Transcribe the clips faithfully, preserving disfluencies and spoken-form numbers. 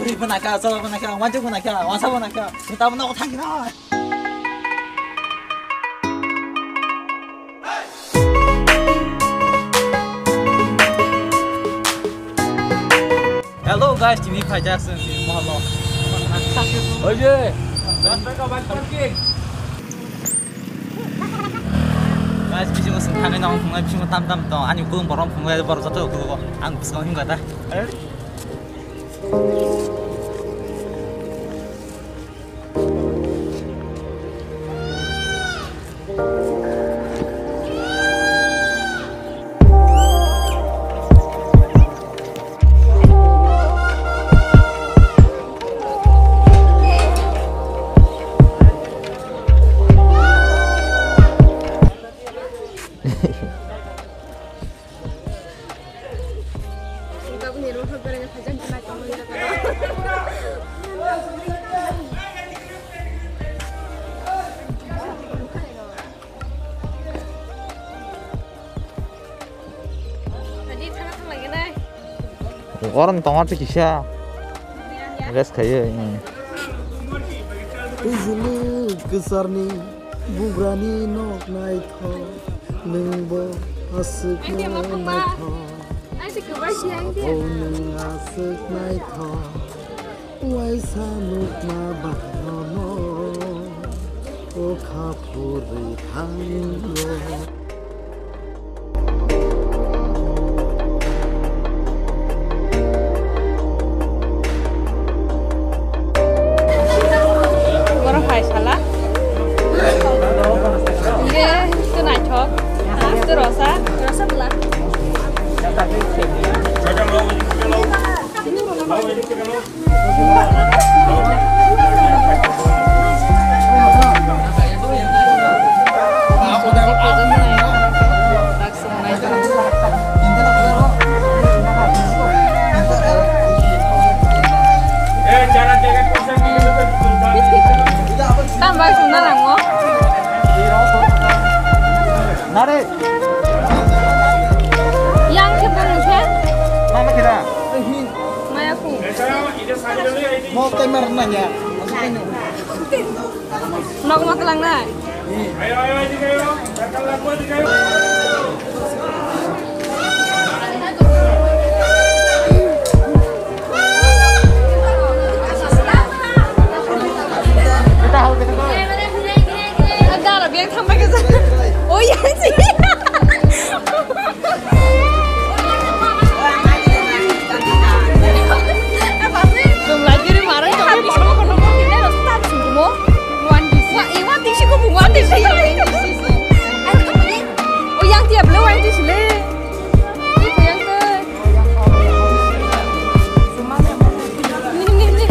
Ri bo nakha, chwla bo nakha, wanjak bo nakha, wansa bo nakha. Tamo nogo thangkhe na. Hello guys, tini phaijak chwng tini moholo. Oi je. Guys, bisingo chwng thangwi nang phungnai, bisingo tam tam tong. Ani ukulung borom phungnai, borok joto ukulungo. Ang bwskango himkha ta. Orom tongo tei kisa. Rest khaiwi. Twijlwk kwcharni bugrani nok naithok, nwngbo aswkno naithok. Abo nwng aswk naithok, waisa nukma banono, o kha phurwi thango. Borok hai sala. Ye, tu naithok. Tu rosa. Rosa bla. Tamo bai songna nango. Nare. Yang khe bung khe. Mama khe da. Maya kung. Mo camera nanya. Nok ma tlang nai. Dara beng thangbai khe. Oi yang si. Chwng lai kiri marwng tong. Hai kono kono mo kine ro start sungmo. Wan disi. Wa, iwa disi ko buwa disi. O yang tiap le wan disi le. Iko yang ke. Ni, ni, ni.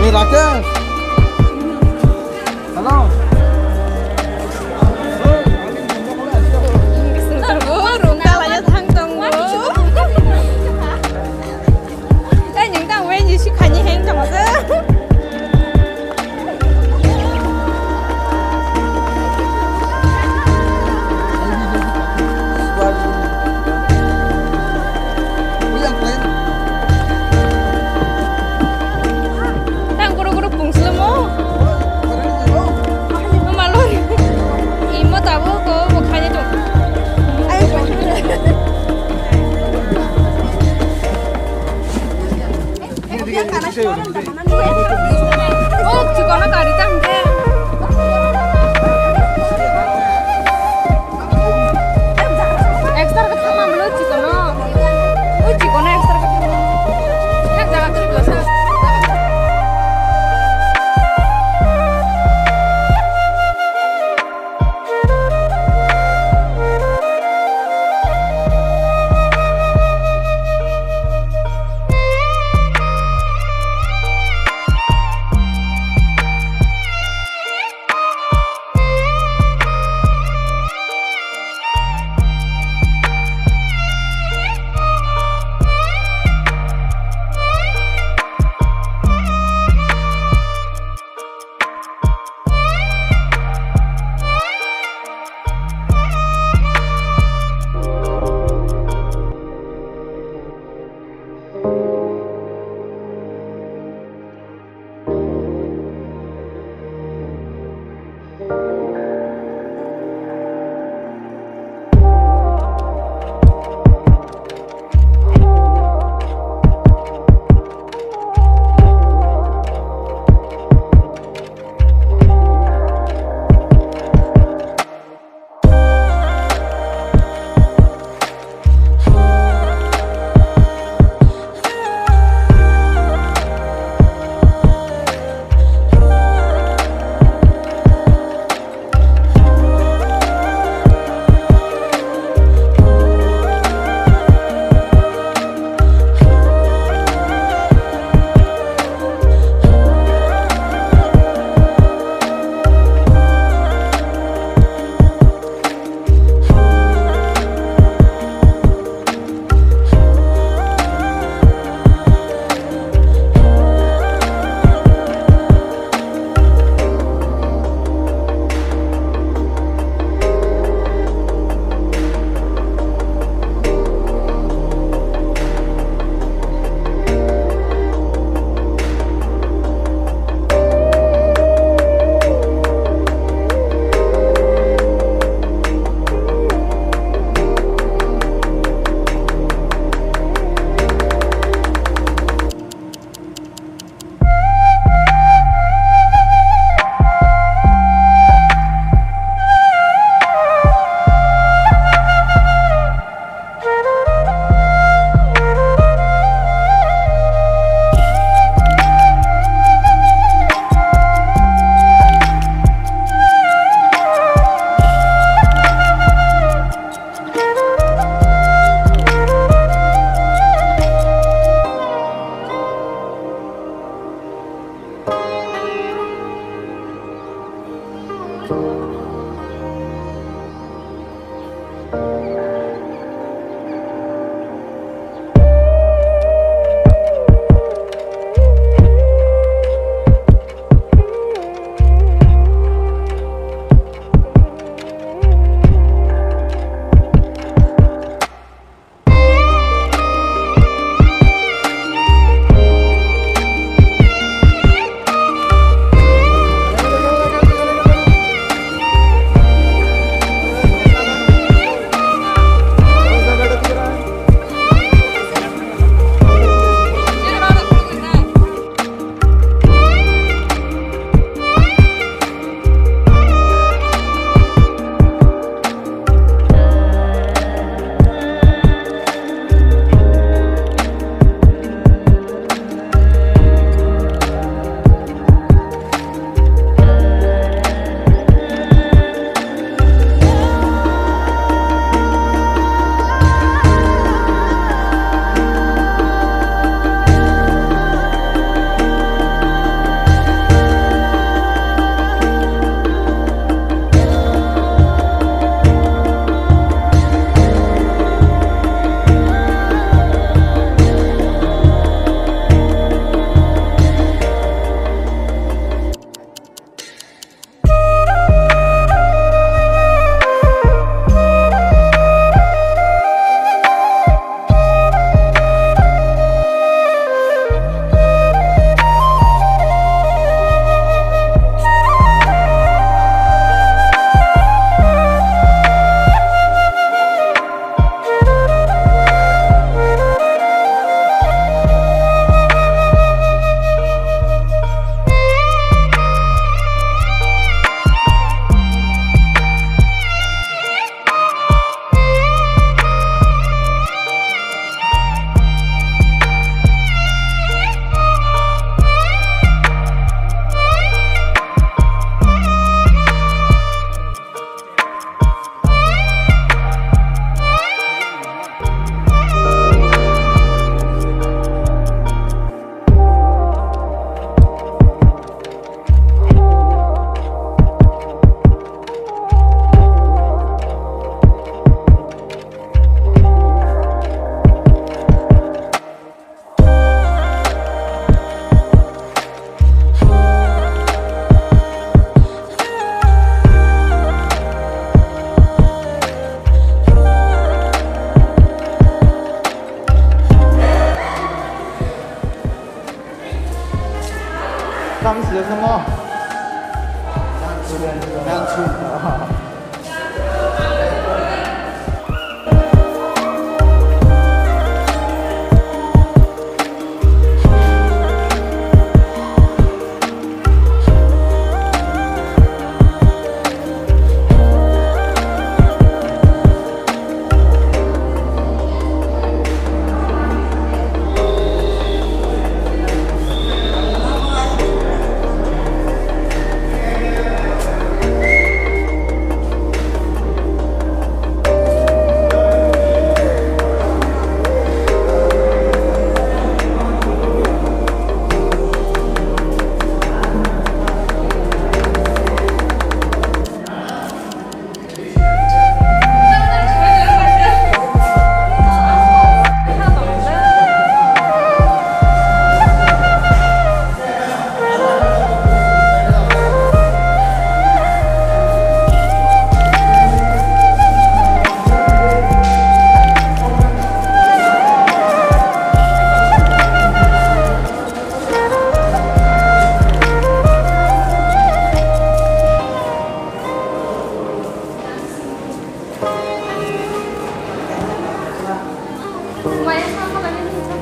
Ni Rakesh. Hello. O, room dalai thang tongo. Tei nwng tang wen si khani heng tong se. Tang guru guru pung selemo. Maloi. Imo tabo ko mo khani tong. Ayo. O, chikono gari tang de. Extra ke thangma mano chikono. O chikono extra ke thangma. Thang jaga ke thangma. Ang sila sa mo. Gansu.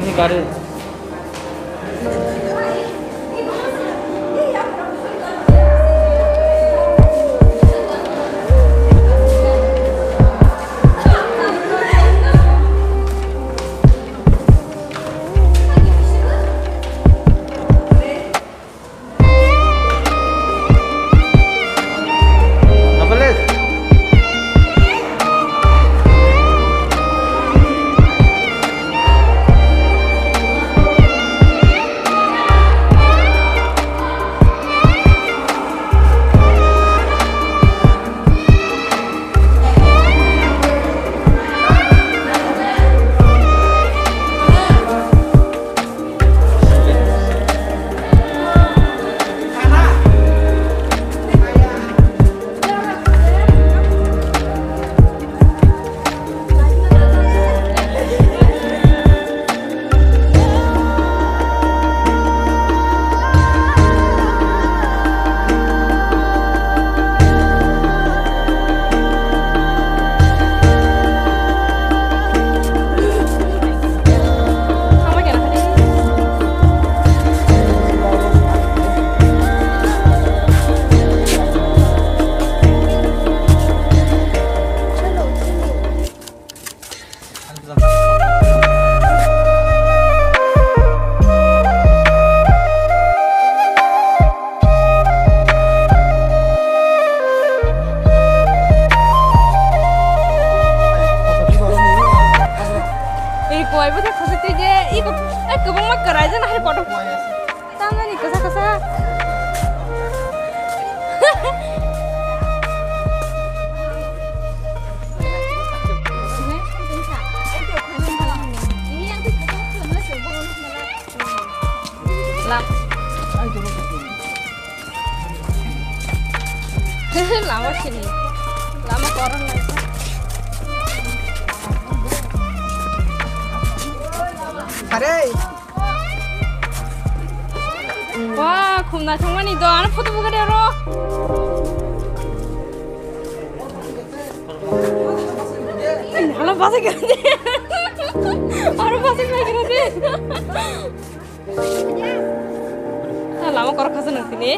Ini karet. Iri koi bo khe khosok twi je, iko, eh, kwbangma kwrai jana hai kotor. Tamani kwsa kwsa. Lam. Lama sini. Lama koron lagi. Are. Wah, khum na thangmani do, ano photo buka de ro. Hala basa kira de. Aro basa kira de. Ta lama kor khasa nang sini.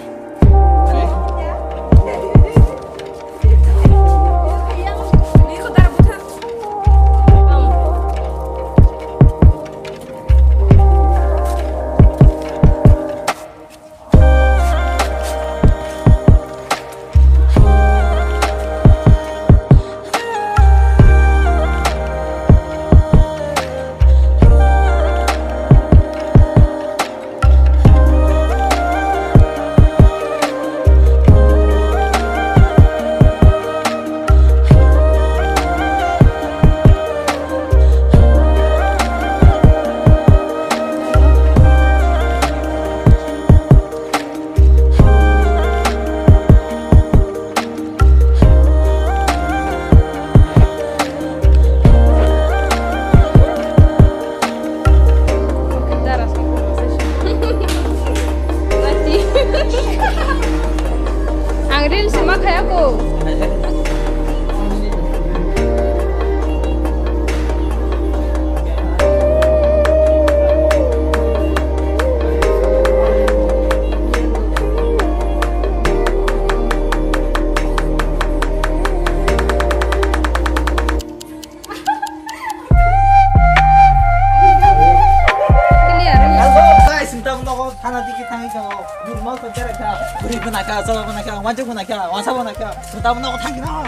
Ana digi thangwi tongo, bini mol to jera kha, bwrwi bo nakha, chwla bo nakha, wanjak bo nakha, wansa bo nakha, swta bo nogo thangwi no.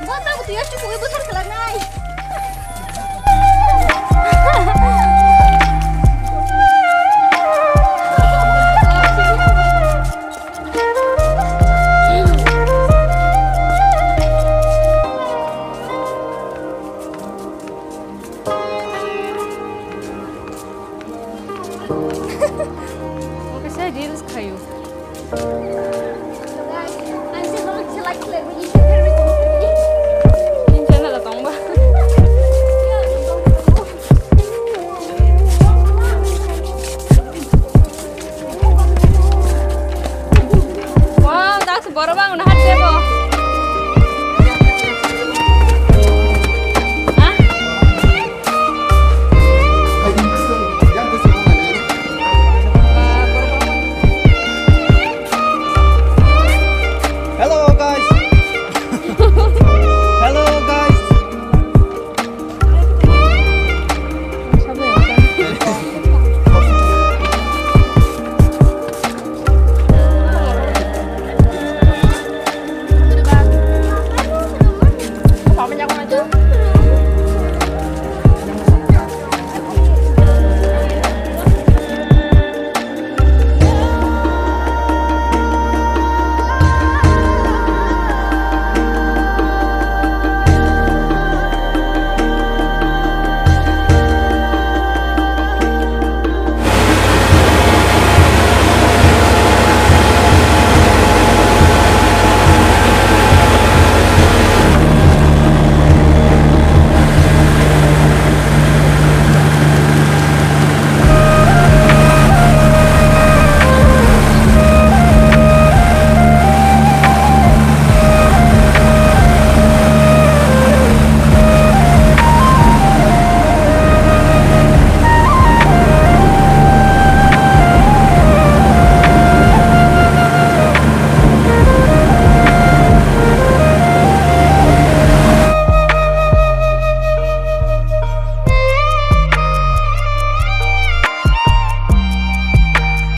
Bo tabuk twi chukwui buthar khlaknai. Oke, saya reels kayu. Guys, ang sa norok selak selak ini.